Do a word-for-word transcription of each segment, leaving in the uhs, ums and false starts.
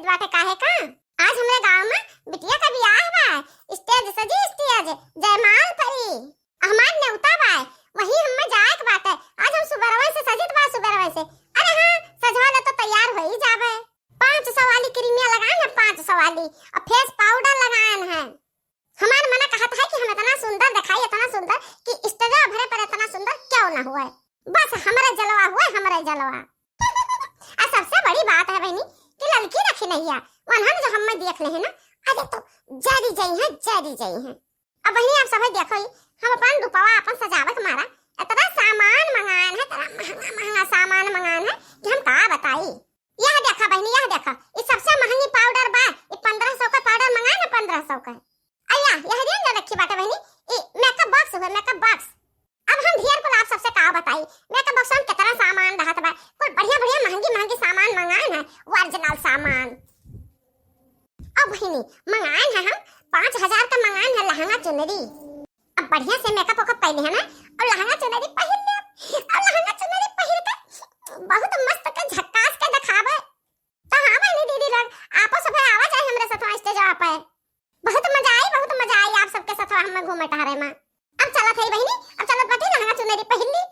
बाटे काहे का? आज हमरे गाँव में बिटिया का बियाह बा, stage सजी, stage, जयमाल परी। हमार नेवता बा, वही हमें जाए के बाटे। आज हम सुबेरवे से सजित बा, सुबेरवे से। अरे हाँ, सजवा ले तो तैयार हो ही जाबे। पाँच सौ वाली क्रीमिया लगाएन है, पाँच सौ वाली, और face powder लगाएन है। हमार मना कहत है कि हम इतना सुंदर दिखाई, इतना सुंदर कि stage भरे पर इतना सुंदर क्यों ना हुआ है। बस हमरे जलवा हुआ, हमरे जलवा। आ सबसे बड़ी बात है बहनी कि ललकी रखी नहीं है, वनहन जो हमें देख ले है ना, अरे तो जरी जई है, जरी जई है। अब बहनी आप सभी देखो ही, हम अपन रूपवा अपन सजावे के मारा इतना सामान मंगाएन है, इतना महंगा महंगा सामान मंगाएन है कि हम का बताई। यह देखा बहनी, यह देखा, ये सबसे महंगी powder बा, ये पन्द्रह सौ का powder मंगाएन है, पन्द्रह सौ का। अय्या, यह रेंज रखी बाटे बहनी, ये makeup box हुए, makeup box। अब हम ढेर कुल आप सबसे का बताई, makeup box में कितना सामान रहत बा, कुल बढ़िया बढ़िया महंगी महंगी सामान मंगाएन है, original सामान। अब बहिनी, मंगाएन है हम, पाँच हजार का मंगाएन है लहंगा चुनरी। अब बढ़िया से makeup वेकअप कर लिहन है, और लहंगा चुनरी पहिर ले, और लहंगा चुनरी पहिर के बहुत मस्त के झक्कास के दिखावे। तो हाँ बहिनी दीदी लोग, आपो सभे आवा जाए हमरे सथवा stage पे। बहुत मजा आई, बहुत मजा आई आप सबके सथवा हमें घूमे टहरे में। अब चलत है बहिनी, अब चलत बाटी लहंगा चुनरी पहिर ली।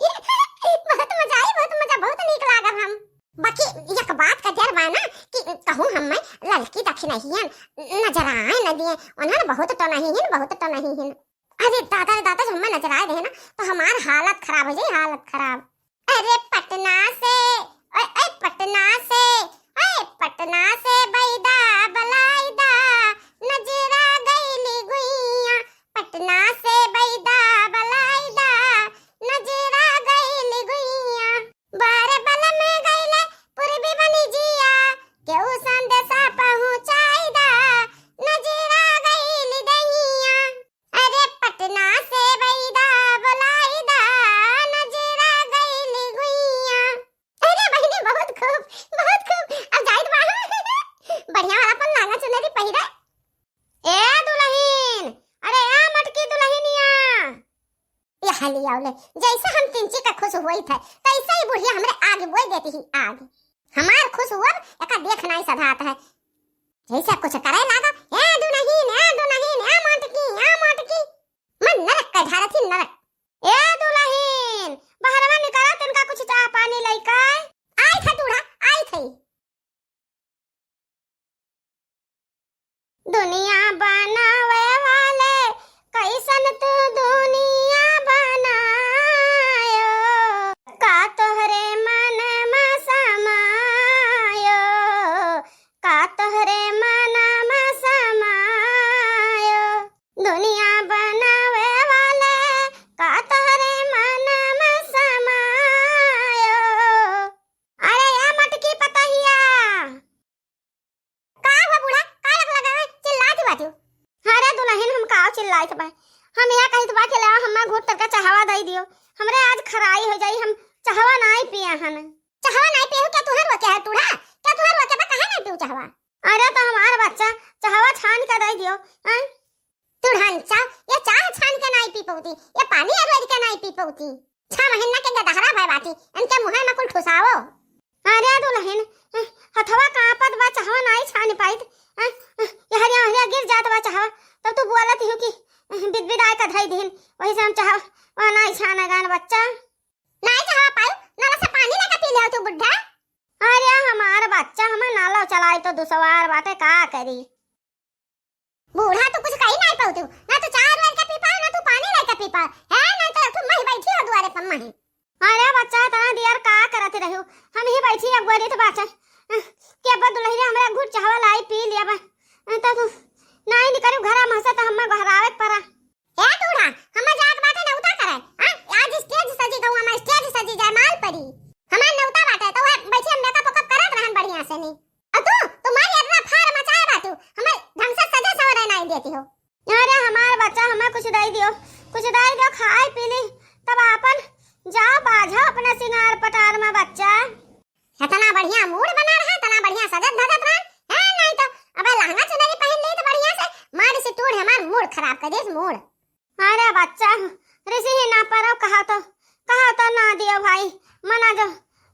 बहुत मजा आई, बहुत मजा, बहुत नीक लागल हम। बाकी एक बात का डर बा ना कि कहूँ हमें ललकी दखिनहियन नजर आए न दिए, उन्हन बहुत टोनही हिन, बहुत टोनही हिन। अरे दादा रे दादा, जब हमें नजर आए रहे ना तो हमार हालत खराब हो जाई, हालत खराब। अरे पटना से, ओए, ओए पटना से, ओए पटना से बैदा बलाइदा, नजरा गईली गुइया। पटना से बैदा बलाइदा, नजरा गईली गुइया। बारे बलम गईले पूर्वी बनी जिया, केहू संदेशा पहुँचाइदा, नजरा गईली दहिया। अरे पटना से बैदा बोलाइदा, नजरा गईली गुइया। अरे बहिनी, बहुत खूब, बहुत खूब। अब जाइत बा हम। बढ़िया वाला अपन लहंगा चुनरी पहिरे। ए दुलहिन, अरे ए मटकी दुलहिनिया। यह लियाओ ले, जैसे हम तिनची का खुश हुई थे, तैसे ही बुढ़िया हमरे आगे बोल देती ही आग। हमार खुश हुआ एका देख नाई सधात है। जैसे कुछ करे लागा, ए दुलहिन, ए दुलहिन, ए मटकी, ए मटकी। मन नरक का ढारत ही नरक। ए दुलहिन, बहरवा निकला, तिनका कुछ चाह पानी लइका। आई था टूढ़ा, आई थई। दुनिया बनावे वाले, कैसन तू दुनिया बनायो, का तोहरे मन में समायो, का तोहरे मन में समायो। दुनिया बनावे वाले, का तोहरे मन में समायो। अरे या मटकी पतहिया। का हुआ बूढ़ा, का लग लगा है? चिल्लात बाटू। अरे दुलहिन, हम का चिल्लाइत बा? हम यह कहित बा कि ले हमें घूट तक चहवा दई दियो। हमरे आज खराई हो जाई, हम चहवा नाई पिया हन। चहवा नाई पियो, क्या तुहर रोके है टूढ़ा? क्या तुहर रोके बा, काहे नाई पियो चहवा? अरे तो हमार बच्चा, चहवा छान के दई दियो। हैं? टूढ़न चाह, ये चाह छान के नाई पी पौती, ये पानी अरुअर के नाई पी पौती। छह महीना के गदहरा भय बाटी, इनके मुँह में कुल ठुसाओ। अरे दुलहिन, हथवा कांपत बा, चहवा नाई छान पाइत। यहरिया हरिया गिर जात बा चहवा, तब तू बोलत हो कि बिदबिदाय का धई दिहिन, वही से हम चहवा नाई छाना गान बच्चा। नाई चहवा पायू, नल से पानी लेके पी ले तू बुढ़ा। अरे हमार बच्चा, हमें नल चलाई तो दुसवार बाटे, का करी? बूढ़ा तू कुछ कही नाई पाऊ तू, ना तू चाह लेके पी पाओ, ना तू पानी लेके पी पाओ, है ना तो तू मही बैठी हो दुआरे पर मही। अरे बच्चा, इतना देर का करत रहू? हम ही बैठी अब गोरी तो बाचा। के अब दुलहिया हमरा घुट चाहवा लाई पी लिया बा। तो तू नाई निकलू घरा में से तो हमें गोहरावे के परा। ए टूढ़ा, हमें जाग बाटे नौता करे। हाँ, आज stage सजी गौवा में, stage सजी जयमाल परी। हमार नौता बाटे तो वह बैठी हम makeup वेकअप करत रहन बढ़िया से नी। और तू, तुम्हारी इतना फार मचाए बाटू, हमें ढंग से सजे सवरे नाई देती हो। अरे हमार बच्चा, हमें कुछ दई दियो, कुछ दई दियो, खाए पी ली, तब आपन जाओ बाझो अपना सिंगार पटार में बच्चा। इतना बढ़िया mood बना रहा, इतना बढ़िया सजत धजत रहा, है नहीं तो अबे लहंगा चुनरी पहन ली तो बढ़िया से, मार से टूढ़ हमार mood खराब कर दिस mood। अरे बच्चा, ऋषि ही ना परो, कहा तो, कहा तो ना दियो भाई, मना जो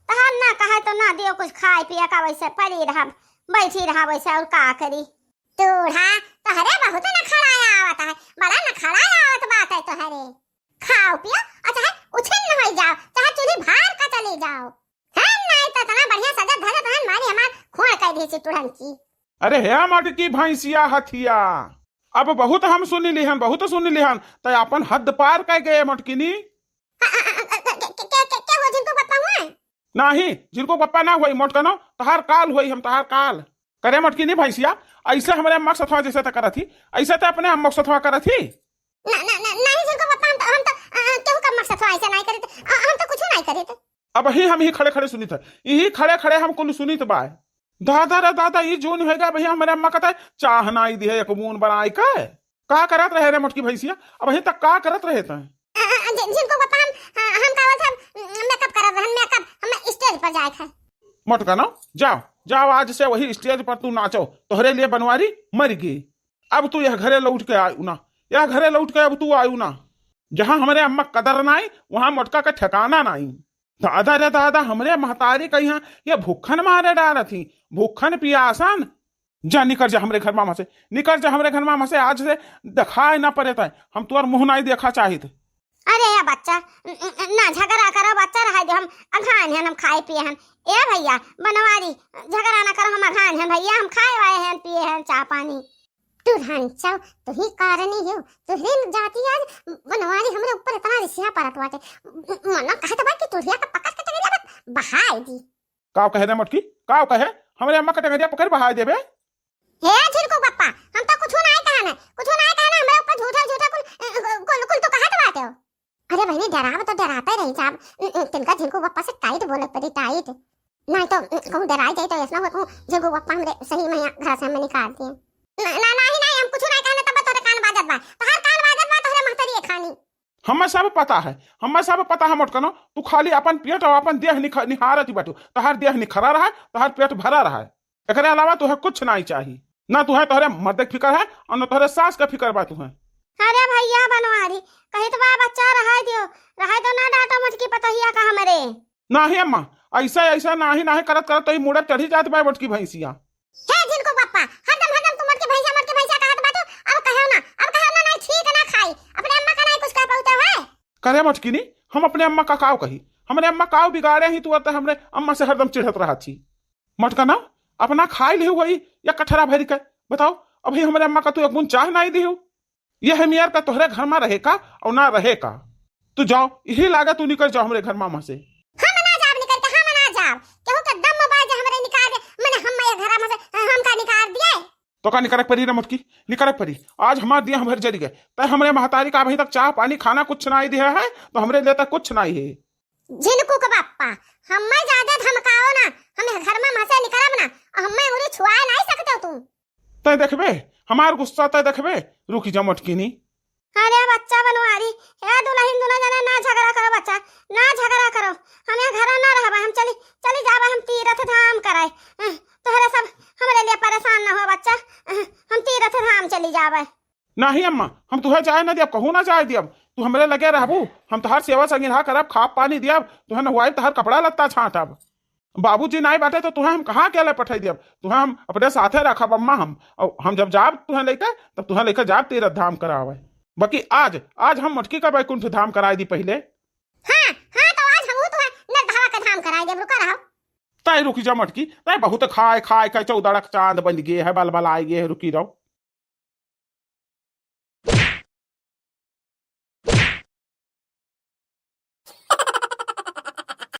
तहार ना कहे तो ना दियो कुछ खाए पिए का, वैसे पड़ी रहब, बैठी रहब वैसे, और का करी? तूढ़ा, तोहरे बहुत नखड़ा आवत है, बड़ा नखड़ा आवत बात है तोहरे। खाओ पियो और चाहे उछिन्न हो जाओ, चाहे चूल्ही भार का चले जाओ। है नहीं तो इतना बढ़िया सजत धजत है, मारी हमार खोड़ कर दी सी तुरंत की। अरे हे मटकी भैंसिया हथिया, अब बहुत हम सुन लिहन, बहुत सुन लिहन, तै अपन हद पार कर गए मटकिनी। के, के, के, के हो झिनकू पप्पा हुआ? नाही, झिनकू पप्पा ना होई मोटकनो, तहार काल होई हम, तहार काल। करे मटकिनी भैंसिया, ऐसे हमरे अम्मा के सथवा जैसे त करत ही, ऐसे त अपने अम्मा के सथवा करत ही। ना, ना, ना, नहीं झिनकू पप्पा, हम तो, हम तो, अ, अ, केहू का अम्मा के सथवा ऐसे नहीं करित, अ, हम तो कुछ नहीं करित। अब ही हम ही खड़े खड़े सुनित है, यही खड़े खड़े हम कुल सुनित बाय। दादा रे दादा, ये जोन होएगा भैया, हमरे अम्मा कहता है, चाह नाई दिहे एक बून बनाई के। का करत रहे रे मोटकी भैंसिया, अब ही तक का करत रहे तैं? अ, अ, अ, झि-, झिनकू पप्पा, हम, अ, हम का बोलत हम, अ, मेकअप करत रहन, मेकअप, हम स्टेज पर जाए थे। मोटका ना, जाओ, जाओ, आज से वही स्टेज पर तू नाचो, तोहरे लिए बनवारी मर गई। अब तू यह घरे लौट के आयु ना, यह घरे लौट के अब तू आयु ना। जहाँ हमरे अम्मा कदर नाई, वहाँ मोटका का ठिकाना नाई। दादा रे दादा, हमरे महतारी का यहाँ ये भूखन मारे डारत ही, भूखन पियासन। जा निकर जा हमरे घर मामा से, निकर जा हमरे घर मामा से, आज से दिखाए ना पड़े तै, हम तुअर मुँह नाई देखा चाहित। अरे या बच्चा, न, न, ना झगड़ा करो बच्चा, रहा दे, हम अघान हन, हम खाए पिए हन। ए भैया बनवारी, झगड़ा ना करो, हम अघान हन भैया, हम खाए वाए हन, पिए हन चाह पानी। तू रानी चाव, तू ही कारणी हो, तू ही जाती आज बनवारी हमरे ऊपर इतना रिसिया परत बाटे। मना कहत बा कि तुरिया का पकड़ के टंगरिया में बहाए दी। काव कहे रे मोटकी, काव कहे? हमरे अम्मा के टंगरिया पकड़ बहाए देबे? हे झिनकू पप्पा, हम तो कुछ नहीं कहना, कुछ नहीं कहना, हमरे ऊपर झूठा झूठा कुल, कुल, कुल तो कहत बाटे हो। अरे बहनी, डराव तो डराते रही साहब, तिनका झिनकू पप्पा से टाइट बोले पड़ी, टाइट। नहीं तो कहूँ डराई जाए तो ऐसा हो कहूँ झिनकू पप्पा हमरे सही में यहाँ घर से हमें निकाल दिए। ना, ना, नहीं, नहीं, हम कुछ नहीं कहना, तब तोरे कान बाजत बा, तोहर कान बाजत बा, तोहरे महतरी खानी। हमें सब पता है, हमें सब पता है मोटकनो, तू खाली अपन पेट और अपन देह निख-, निहारत ही बाटू। तोहर देह निखरा रहा है, तोहर पेट भरा रहा है, एकरे अलावा तोहे कुछ नहीं चाही। ना तोहे तोहरे मर्द के फिकर है और ना तोहरे सास का फिकर बा तोहे। अरे भैया बनवारी, कहित बा बच्चा रहाय दियो, रहाय दो ना डांटो मोटकी पतोहिया का हमरे। नाही अम्मा, ऐसा, ऐसा नाही, नाही करत, करत तो ई मुड़े चढ़ी जात बा मोटकी भैंसिया। हे झिनकू पप्पा, हरदम, हरदम तू मोटकी भैंसिया, मोटकी भैंसिया कहत बाटू। अब कहो ना, अब कहो ना, नहीं ठीक ना खाई। अपने अम्मा का नहीं कुछ कह पाउते है। करे मोटकिनी, हम अपने अम्मा का काव कही? हमरे अम्मा काव बिगाड़े ही, तू अत हमरे अम्मा से हरदम चिढ़त रहत ही। मोटकना, अपना खाई लिहु वही या कठरा भरी के? बताओ, अभी हमरे अम्मा का तू एक बूंद चाह नाही दिहु। यह मेर का तोहरे घर मा रहे का और ना रहे का? तू जाओ, यही लागा तू निकल जाओ हमरे घर मा से। हम ना जाब निकल के, हम ना जाब। केहू के दम बा जे हमरे निकाल दे, मने हम ये घर मा से हमका निकाल दिए। तो का निकरक परी रे मोटकी, निकरक परी। आज हमार दिया भर जरी गए, तै हमरे महतारी का अभी तक चाह पानी खाना कुछ नाही दिया है, तो हमरे लिए तक कुछ नाही है। झिनकू के बाप्पा, हम्मे ज्यादा धमकाओ ना, हम घर मा से निकरब ना, हम्मे उरी छुआए नाही सकते हो तुम। तै देखबे, हमार गुस्सा तै देखबे, रुकी जा मोटकिनी। अरे बच्चा बनवारी, ए दुलहिन, दुनो जने ना झगड़ा करो बच्चा, ना झगड़ा करो। हम यहाँ घर ना रहबे, हम चली, चली जाबे हम तीरथ धाम करे। अह, तोहरे सब हमरे लिए परेशान ना हो बच्चा, अह, हम तीरथ धाम चली जाबे। नाही अम्मा, हम तुहे जाए ना दियब, कहूँ ना जाए दियब। तू हमरे लगे रहबू, हम तोहार सेवा संगिरहा करब, खाब पानी दियब, तुहे नहवाइब, तोहार कपड़ा लत्ता छांटब। बाबूजी नाही बाटे तो तुहे हम कहाँ अकेले पठाई दियब? तुहे हम अपने साथे रखब अम्मा हम। और हम जब जाब तुहे लेके, तब तुहे लेके जाब तीरथ धाम करावे। बाकी आज, आज हम मोटकी का बैकुंठ धाम कराए दी पहिले। हाँ, हाँ, तो आज हमहू तुहे नरधावा के धाम कराए देब, रुका रहो। तै रुकी जा मोटकी, तै बहुत खाए खाए के चौदड़क चांद बन गए है, बलबलाए गए है, रुकी रहो।